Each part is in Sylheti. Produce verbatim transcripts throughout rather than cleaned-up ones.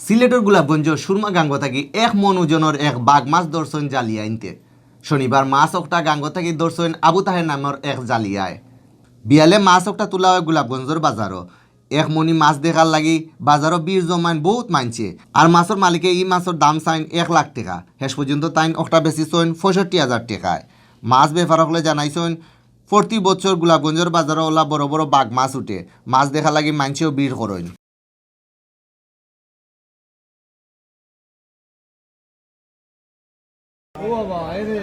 সিলেটর গোলাপগঞ্জ সুরমা গাঙ্গো থাকি এক মন ওজনর এক বাঘ মাছ ধরছইন জালিয়াইন্তে। শনিবার মাছ অকটা গাঙ্গো থাকি ধরছইন আবু তাহের নামর এক জালিয়ায়। বিয়ালে মাছ অকটা তুলা অয় গোলাপগঞ্জর বাজারো। এক মনি মাছ দেখার লাগি বাজারো ভিড় জমাইন বউত মাইনষে। আর মাছর মালিকে ই মাছর দাম চাইন এক লাখ টেকা। শেষ পর্যন্ত তাইন অকটা বেচিছইন পঁয়ষট্টি হাজার টেকায়। মাছ বেপার অকলে জানাইছইন, প্রতি বছর গোলাপগঞ্জর বাজারো অলা বড় বড় বাঘ মাছ উঠে। মাছ দেখার লাগি মাইনষেও ভিড় করইন। ও বাবা, এই রে,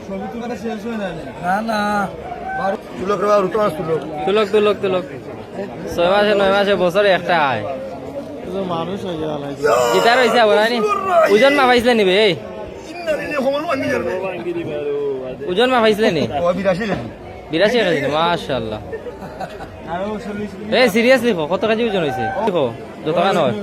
ছবি তো মানে শেষ হয় না রে। না, না। তুলক রে বাবা, তুলক। তুলক, তুলক, তুলক। ছয় মাসে, নয় মাসে, বছরে একটা আয়। তো মানুষ হয়ে গেল। কিতা রইছে আবার, আনি? ওজন মাপাইছলে নি বে, এই? ওজন মাপাইছলে নি? ও, বিরাশি কেজি। বিরাশি কেজি, মাশাআল্লাহ। এ, seriously কও, কত কেজি ওজন অইছে? দেখো, যত খান অয়।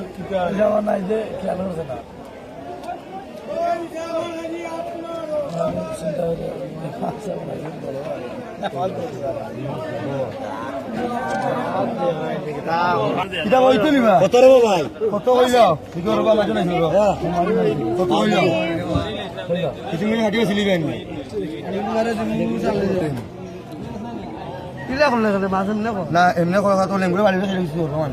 কিতা কইতো নিবা? কত রে ভাই? কত কইলাও? ঠিক আছে, বাবা, মাঝে নাই ছিল। কত কইলাও? কিছু মিনিট হাঁটিয়ে ছিলি বেন। কিলা করলে কেন? মাছ এমনি কর। না, এমনি করা তো লেঙ্গুরে বাড়ি ছেড়ে দিছি, ভগবান।